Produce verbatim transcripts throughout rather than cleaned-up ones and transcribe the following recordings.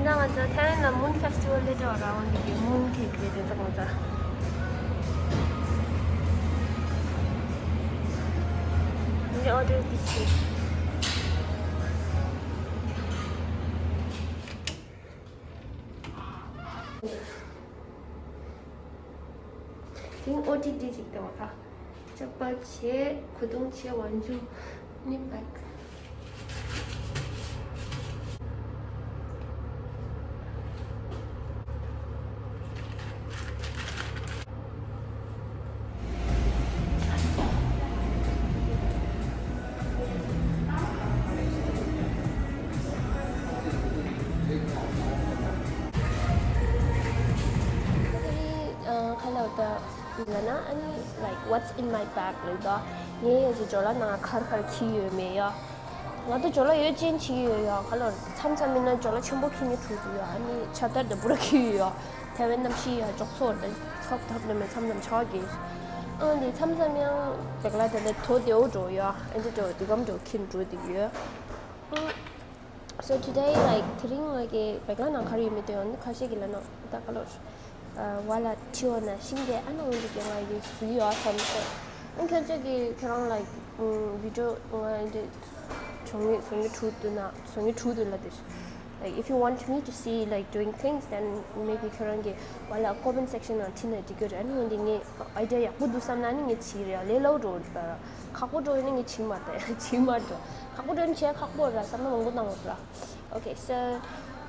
ད་ང་ཚོ་ཐའི་ལན་ལ་Moon Festival སླེབས་འགྲོ་ར། འོན་ཏེ་གི་Moon Cake རེད། དེ་ཚོ་ང་ཚོ་འདི་order དེ་བྱེད། དེང་ཨོ་ཊི་ཊི་ཅིག་བཏང་བ། ལྕགས་པར་བྱས། གོས་ཐུང་བྱས། ཝང་ཅུན་ནི་བྷེག་ཁ་ལོ་ད་ལ་ན་ཨ་ནི་like what's in my bag ལབ་ད། ངས་ཡ་ཅི་ཇོ་ལ་ནང་གར་གར་འཁྱེར་ཡོད་མེད་ཡ། ང་ད་ཇོ་ལ་ཡོད་ཅན་ཅིག་ཡོད་ཡ། ཁ་ལོ་མཚམས་མཚམས་མིན་ན་ཇོ་ལ་ཆེན་པོ་འཁྱེར་ནི་འགྲོ་གི་ཡོད། ཨ་ནི་ཆ་དར་དང་པུ་ར་འཁྱེར་ཡོད་ཡ། ཐའེ་ཝན་གནམ་གཤིས་ཡ་ཅོག་ཚོར་དང་ཚབ་ཐབ་ནི་མེད། མཚམས་མཚམས་ཆགས་ཀྱི། ཨ་ནི་མཚམས་མཚམས་ཡང་བེག་ལ་དེ་ལས་དོ་དེའུ་འགྲོ་ཡ། ཨ་འདི་འགྲོ་དེ་གམ་འགྲོ་འཁྱེར་འགྲོ་དེ་ཡོད། So today, like དེ་རིང་ང་གི་བེག་ལ་ནང་ག་རེ་ཡོད་མེད་དེ་ཡོང་ནི་ཁ་ཤས་ཀྱི་ལ་ནང་ད་ཁ་ལོ། ཨ་བ་ལ་ཁྲི་འོ་ན་ཤིང་གི་ཨ་ན་འོན་ཏེ་ཀྱང་ང་ཡི་སུ་ཡོད་ཨ་བསམ་སོང་། ཨ་ཁྱོད་ཚོས་ཀྱི་ཁྱོད་རང་like video ང་འདི་བྱུང་ངེས་བྱུང་ངེས་འཁྲུག་འདུག་ན་བྱུང་ངེས་འཁྲུག་འདུག་ལ་དེ། Like if you want me to see like doing things, then maybe ཁྱོད་རང་གི་བ་ལ་comment section ནང་ཁྲིད་ན་འགྲིག་གི་རེད། ཨ་ནི་འོན་ཏེ་ངས་idea ཡག་པོ་འདུག་བསམ་ན་ནི་ངས་བྱེད་རེད། ལས་སླ་པོ་འགྲོ་རེད་པ། ཁག་པོ་འགྲོ་ཡིན་ན་ངས་བྱེད་མ་ཐུབ། བྱེད་མ་ཐུབ། ཁག་པོ་འགྲོ་ཡིན་བྱས་ཁག་པོ་ར་བསམ་བློ་མང་པོ་བཏང་དགོས་ར། Okay, so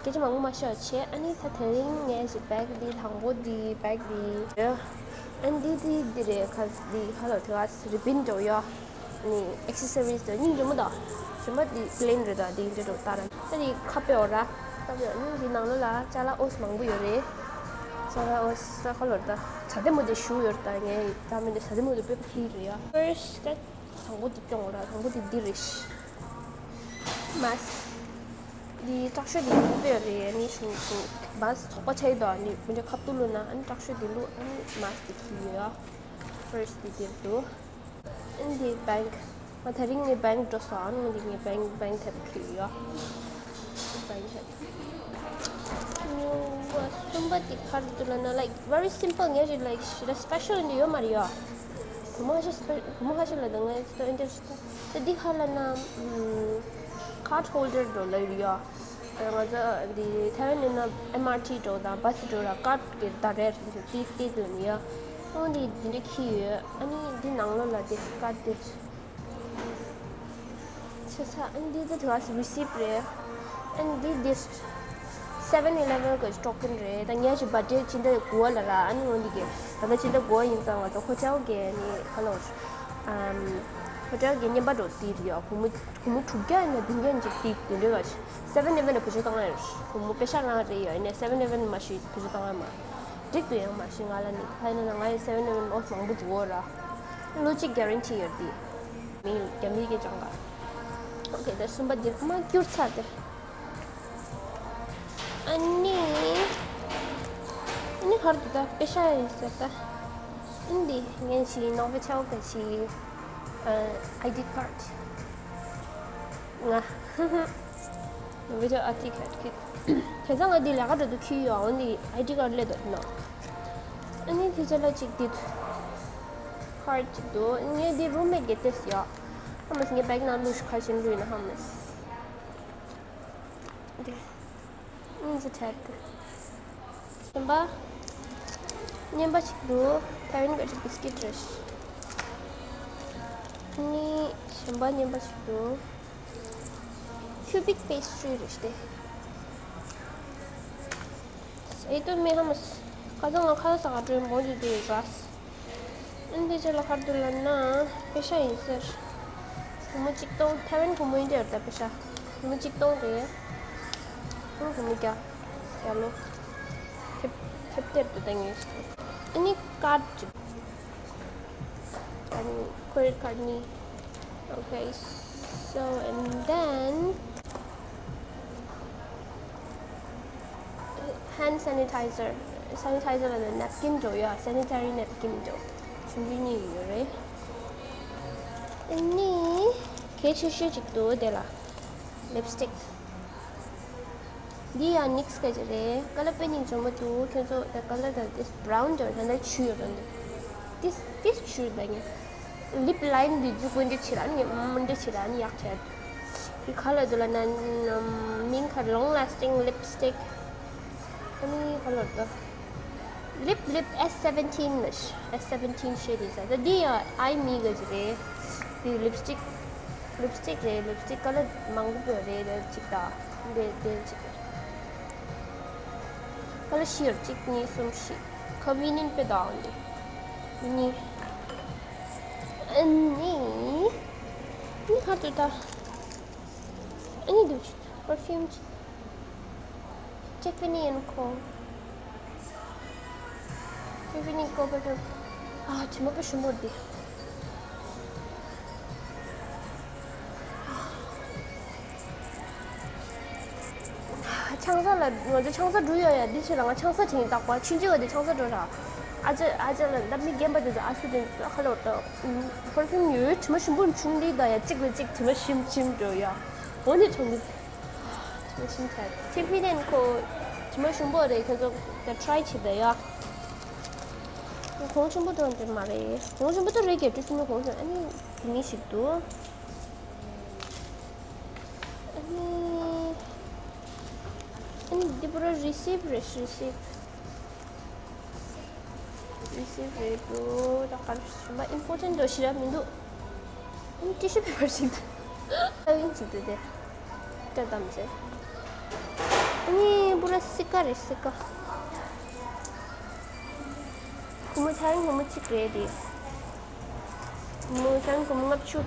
སྐད་ཆ་མང་པོ་མ་ཤོད་བྱས། ཨ་ནི་ད་དེ་རིང་ངས་ཞིག་བེག་འདི་དང་པོ་འདི་བེག་འདི། ཨ་འདི་འདི་འདི་རེད། ཁ་འདི་ཁ་ལོ་དེ་ག་རི་བིན་འདྲ་ཡོད། ཨ་ནི་accessories དང་སྙིང་རྗེ་མོ་དང་། གཞན་པ་འདི་plain རེད། ད་འདི་འདྲ་འདྲ་ལྟར་ད་འདི་ཁ་པེ་འོ་ར། ཁ་པེ་འོ། ཨ་ནི་འདི་ནང་ལོགས་ལ་ཅ་ལག་ཨོས་མང་པོ་ཡོད་རེད། ཅ་ལག་ཨོས་ད་ཁ་ལོ་ད་ཇ་དེ་མོ་དེ་ཞུ་ཡོད། ད་ངས་ད་མི་འདི་ཇ་དེ་མོ་དེ་པེ་ཕི་རེད་ཡ། First དང་པོ་འདི་སྐྱོང་ར། དང་པོ་འདི་འདི་རེད། མཱསི་འདི་དྲག་ཤོས་འདི་ཁ་པེ་རེད། ཨ་ནི་ཞུ་ཞུ་མཱསི་ཚོགས་པ་ཆ་ཡི་དོ། ཨ་ནི་མི་འདྲ་ཁབ་ཏུ་བླུགས་ན་ཨ་ནི་དྲག་ཤོས་འདི་བླུགས། ཨ་ནི་མཱསི་འདི་ཁྱེར་ཡོད། First འདི་འདིར་འདུག་ཨ་ནི་འདི་བེང་། ང་དེ་རིང་ངས་བེང་འགྲོ་སོང་། ཨ་ནི་འདི་ངས་བེང་བེང་ཐེབས་ཁྱེར་ཡོད། བེང་ཐེབས། གསུམ་པ་འདི་ག་རེ་འདུག་ལབ་ན་like very simple ངས་རེད། Like ཞེ་དྲག་special འདི་ཡོད་མ་རེད་ཡ། བུ་མོ་ཁ་ཤས་སྤེ་བུ་མོ་ཁ་ཤས་ལ་དང་ངས་ད་འདི་ཧ་ལ་ན་ཨམ་card holder འགྲོ་ལ་ཡོད་ཡ། ང་ཚོ་འདི་ཐའེ་ཝན་ནས་ན་ཨེམ་ཨར་ཊི་འགྲོ་དང་བཱ་སི་འགྲོ་ར་ཀར་ཌི་གི་ད་རེད་འདི་ཏིག་ཏིག་ལ་ནི་ཡ། ཨོ་འདི་འདི་འདྲ་ཁྱེར་ཡོད། ཨ་ནི་འདི་ནང་ལོགས་ལ་འདི་ཀར་ཌི་འདི། ཆ་ཚ། ཨ་ནི་འདི་ད་དེ་བ་སི་རི་སིབ་རེད། ཨ་ནི་འདི་འདི་seven eleven གི་ཊོ་ཀན་རེད། ད་ངས་ཅི་བར་ཌེ་ཕྱི་ཟླ་དགུ་པ་ལ་ར། ཨ་ནི་འོ་འདི་གི་ད་ལྟ་ཕྱི་ཟླ་དགུ་པ་ཡིན་ཙང་ང་ཚོ་ཧོ་ཊེལ་གི་ནི་ཧ་ལོ། ཨམ། ཧོ་ཊེལ་གི་རྔན་པ་འགྲོ་དེ་རེད་ཡ། སྒོར་མོ་སྒོར་མོ་དྲུག་བརྒྱ་ཡིན་ན་བདུན་བརྒྱ་ཡིན་ཅིག་དེ་དེ་འདྲ་བ། seven eleven ལ་བེད་སྤྱོད་བཏང་ཡ་རེད། སྒོར་མོ་པེ་ཤ་རང་རེད་ཡ། ཡིན་ནའི་seven eleven མ་ཤི་བེད་སྤྱོད་བཏང་ཡ་མ། འགྲིག་ཏུ་ཡང་མ་ཤི་ང་ལ་ནི། ཧ་ཡིན་ན་ང་ཡི་seven eleven ཨོས་མང་པོ་འདུག་འོ་ར། ལོ་གཅིག་གྷ་རན་ཊི་ཡོད་དེ། མི་རྒྱ་མི་གི་ཅང་ག། ཨོ་ཁེ། ད་གསུམ་པ་འདིར་མ་བསྐྱུར་ཚར་ཏེ། ཨ་ནི། ཨ་ནི་ཧར་དུ་ད་པེ་ཤ་ཡིན་ཟེར་ད། ཨ་ནི་འདི་ངན་ཞིག་ནོ་བེ་ཆའོ་ག་ཞིག་ཨ་ཨའི་ཌི་ཀར་ཌི། ང་ནོ་བེ་ཆའོ་ཨའི་ཌི་ཀར་ཌི་ཁྱེར། དེ་ཚང་ང་འདི་ལས་ཀ་འགྲོ་དུས་ཁྱེར་ཡོད། འོ་འདི་ཨའི་ཌི་ཀར་ཌི་སླེབས་འདུག་ནོ། ཨ་ནི་དེ་ཆ་ལ་གཅིག་འདི། ཁར་ཅིག་འདུག་ངས་འདི་རུམ་མེཊ་གི་ཏེས་ཡོད། ཧ་མ་སི་ངའི་བེག་ནང་བླུགས་ཤིག་ཁ་ཤས་བླུགས་ཡིན་ན་ཧ་མ་སི། འདི། ཨིན་ཇི་ཐད་དུ། གཞན་པ། རྔན་པ་ཅིག་འདུག་ཐའེ་ཝན་ག་ཅིག་བིས་ཀིཊ་རེད། ནི། གཞན་པ་རྔན་པ་ཅིག་འདུག་ཁྱུ་བིག་པེས་ཊི་རི་རེད་དེ། ཨེ་ཏོ་མེ་ཧ་མ་སི། ཁ་སང་ང་ཁ་ལག་ཟ་ག་འགྲོ་ཡིན་མོ་དེ་དེ་རེད། ཨིན་དེ་ཅི་ལ་ཁར་དུ་ལ་ན་པེ་ཤ་ཡིན་ཟེར། སྒོར་མོ་གཅིག་སྟོང་ཐའེ་ཝན་སྒོར་མོ་ཡིན་དེ་རེད་ད་པེ་ཤ། སྒོར་མོ་གཅིག་སྟོང་རེད། ཁོང་སྒོར་མོ་བརྒྱ། བརྒྱ་ལོ། ཐེབ་ཐེབ་ཐེབ་དུ་ད་ངེས་ཤིག་ཨ་ནི་ཀར་ཅིག་ཨ་ནི་ཁོའི་ཀར་ནི། Okay, so and then hand sanitizer. Sanitizer ལ་ནེབ་ཀིན་འགྲོ་ཡ། སེ་ནི་ཊ་རི་ནེབ་ཀིན་འགྲོ། ཆུང་ཆུང་གཉིས་ཡོད་རེད། ཨ་ནི་གལ་ཆེ་ཤོས་ཅིག་འདུག་དེ་ལ་ལིབ་སི་ཊིག་འདི་ཡང་ནིག་སི་ག་ཅིག་རེད། ཀ་ལར་དཔེ་སྙིང་རྗེ་མོ་འདུག་ཁྱོད་ཚོ་ད་ཀ་ལར་དང་དེ་བྷ་རའུན་འདྲ་ད་ད་ཆུ་ཡོད་རེད་འདུག་ཏིས་ཏིས་ཆུ་ད་ངས་ལིབ་ལའིན་འདི་འཇུག་པོ་འདྲ་ཆེ་ར་ནི་མ་འདྲ་ཆེ་ར་ནི་ཡག་ཆེ། འདི་ཁ་ལ་འདུག་ལ་ན་མིང་ཁ་long lasting lipstick ཨ་ནི་ཁ་ལ་འདུག lip lip S seventeen ལ་S seventeen ཤེས་རེད་ས་ད་འདི་ཡང་ཨའི་མི་ག་ཅིག་རེད། འདི་ལིབ་སི་ཊིག་ལིབ་སི་ཊིག་རེད། ལིབ་སི་ཊིག་ཀ་ལར་མང་པོ་ཡོད་རེད། རེད་ཅིག་ད་འདི་འདི་ཅིག་ཀ་ལར་ཤིར་གཅིག་གཉིས་གསུམ་བཞི། ཀོན་ཝི་ནི་ཡན་ཊི་དཔེ་དང་འདི་གཉིས། ཨ་ནི་ནི་ཁ་ཏུ་ད་ཨ་ནི་འདུག་ཅིག་པར་ཕིའུམ་ཅིག Tiffany and Co. Tiffany and Co. པར་ཕིའུམ། ཨ་དྲི་མ་དཔེ་ཞིམ་པོ་འདི། ཆང་ས་ལ་ང་ཚོ་ཆང་ས་འགྲོ་ཡོད་ཡ། འདི་ཕྱིར་ལ་ང་ཆང་ས་དྲན་བདག་པ་ཆུང་ཆུང་བ་དེ་ཆང་ས་འགྲོ་ར། ཨ་ཅེ་ཨ་ཅེ་ལ་ད་མི་རྒན་པ་དེ་ཚོ་ཨ་སུ་དེ་ཚོ་ཁ་ལོ་ད་པར་ཕིའུམ་ཡོད་དྲི་མ་ཞིམ་པོ་ཆུང་འདི་ད་ཡ་གཅིག་ལ་གཅིག་དྲི་མ་ཞིམ་ཞིམ་འགྲོ་ཡ། འོ་ནི་ཆུང་འདི་དྲི་མ་ཞིམ་ཆ་ཆེ་ཕི་ནན་ཁོ་དྲི་མ་ཞིམ་པོ་རེད། ཁྱོད་ཚོ་ད་ཊི་རའི་བྱེད་ད་ཡ། གོང་ཆེན་པོ་འགྲོ་འདི་མ་རེད། གོང་ཆེན་པོ་ད་རེད་ཀྱི་དྲི་ཞིམ་པོ་གོང་ཆེན་ཨ་ནི་དེ་མི་ཞིག་འདུག་ཨ་ནི། ཨ་ནི་འདི་པུ་ར་རི་སིབ་རེད། རི་སིབ། རི་སིབ་རེད་འདུག་ད་ག་རེ་ཞིམ་པ་ཨིམ་པོར་ཊན་འདྲ་ཞིག་ར་མི་འདུག་ཨ་ནི་ཊི་ཤུ་པེ་པར་ཞིག་འདུག་ཨ་ཡིན་ཅིག་འདུག་དེ་སྐྲ་བསྡམས་ཚེ། ཨ་ནི་པུ་ར་སི་ཀ་རེད། སི་ཀ། སྒོར་མོ་ཆ་ཡིན་སྒོར་མོ་གཅིག་རེད་དེ། སྒོར་མོ་ཆ་ཡིན་སྒོར་མོ་ལྔ་བཅུ།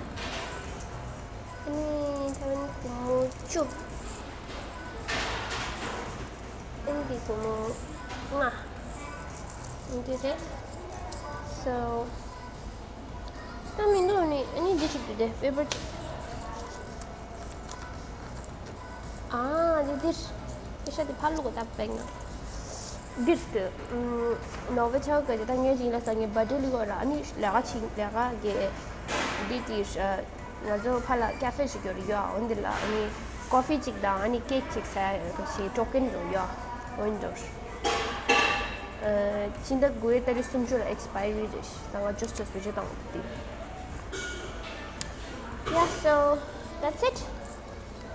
ཨ་ནི་ཐའེ་ཝན་སྒོར་མོ་བཅུ། ཨ་ནི་འདི་སྒོར་མོ་ལྔ། འདི་རེད། So ད་མི་འདུག་ནི་ཨ་ནི་འདི་ཅིག་འདུག་དེ་པེ་པར་ཅིག་ཨ་འདི་འདིར་ཨེ་ཤ་འདི་ཕར་བླུག་གོ་ད་བེག་ན། འདིར་དུ་ནོ་བེ་ཆའོ་ག་ད་ངས་ཅིག་ལ་ས་ངས་བར་ཌེ་ལི་གོ་ར། ཨ་ནི་ལས་ཀ་ཅིག་ལས་ཀ་གི་འདི་དེ་ང་ཚོ་ཕ་ལ་ཀ་ཧྥེ་ཞིག་ཡོད་རེད་ཡོ། འོན་ཏེ་ལ་ཨ་ནི་ཀོ་ཧྥི་ཅིག་དང་ཨ་ནི་ཀེག་ཅིག་ཟ་ཡ་ཡོད་ཞེས་ཊོ་ཀན་རུ་ཡོ། འོན་ཏོ་སྤྱི་ཟླ་དགུ་པའི་ཏ་རིག་སུམ་ཅུ་ལ་ཨེག་སི་པའི་རི་རེད། ད་ང་ཇོས་ཇོས་བེད་སྤྱོད་བཏང་འདུག་དེ། Yeah, so that's it.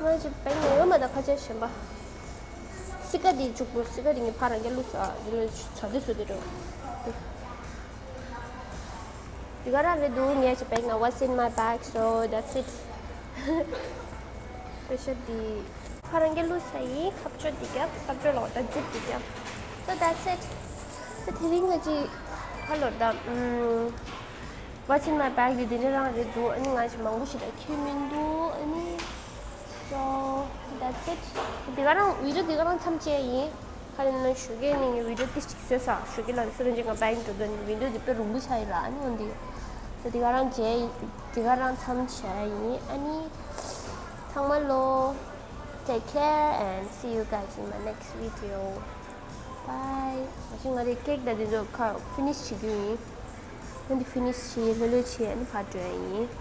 ང་ཅི་པན་ནི་ཡོད་མ་ད་ཁ་ཆེ་ཞེན་པ། སི་ཀ་འདི་བཅུག་པོ་སི་ཀ་འདི་ངས་ཕ་རང་གི་ལུགས་ཨ་འདི་ལ་ཚ་འདི་སུ་འདི་འགྲོ། འདི་ག་རང་རེད་འདུག་ངས་ཅི་པན་ན་what's in my bag, so that's it. པེ་ཤ་འདི་ཕ་རང་གི་ལུགས་ཨ་ཡིན། ཁ་བཅོ་འདི་རྒྱབ། ཁ་བཅོ་ལོག་ད་ཛིབ་འདི་རྒྱབ། So that's it. ད་དེ་རིང་ང་ཅི་ཕ་ལོར་ད་ཨུམ། What's in my bag འདི་འདི་འདྲ་རང་རེད་འདུག་ཨ་ནི་ང་ཞིག་མང་པོ་ཞིག་ལ་ཁྱོད་མི་འདུག་ཨ་ནི། So that's it. འདི་ག་རང་བི་ཌིའོ་འདི་ག་རང་མཚམས་བཅད་ཡིན། ཁ་ལེན་ན་ཞོགས་ཀས་ནི་ངས་བི་ཌིའོ་ཏིས་ཅིག་བཟོས་ས། ཞོགས་ཀས་ལ་སུ་རེན་ཅིག་ང་བེག་འགྲོ་དོན་བི་ཌིའོ་འདི་དཔེ་རུང་པོ་ཆགས་ཡིན་ར། ཨ་ནི་འོན་ཏེ་འདི་ག་རང་བཅད་འདི་ག་རང་མཚམས་བཅད་ཡིན། ཨ་ནི་ཚང་མ་ལོ། Take care and see you guys in my next video. Bye. མ་གཞི་ང་རའི་ཀེག་དང་དེ་ཚོ་ཁ་ཕི་ནིཤ་བྱེད་རྒྱུ་ཡིན། ང་འདི་ཕི་ནིཤ་བྱེད་ལྷོད་ལྷོད་བྱེད་ཨ་ནི་ཕར་འགྲོ་ཡ་ཡིན།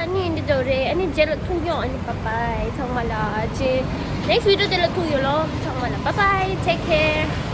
ཨ་ནི་འདི་འདྲ་རེད། ཨ་ནི་རྗེས་ལ་ཐུག་ཡོང་། ཨ་ནི་bye bye ཚང་མ་ལ། རྗེས་next video དེ་ལ་ཐུག་ཡོང་ལོ། ཚང་མ་ལ་bye bye, take care.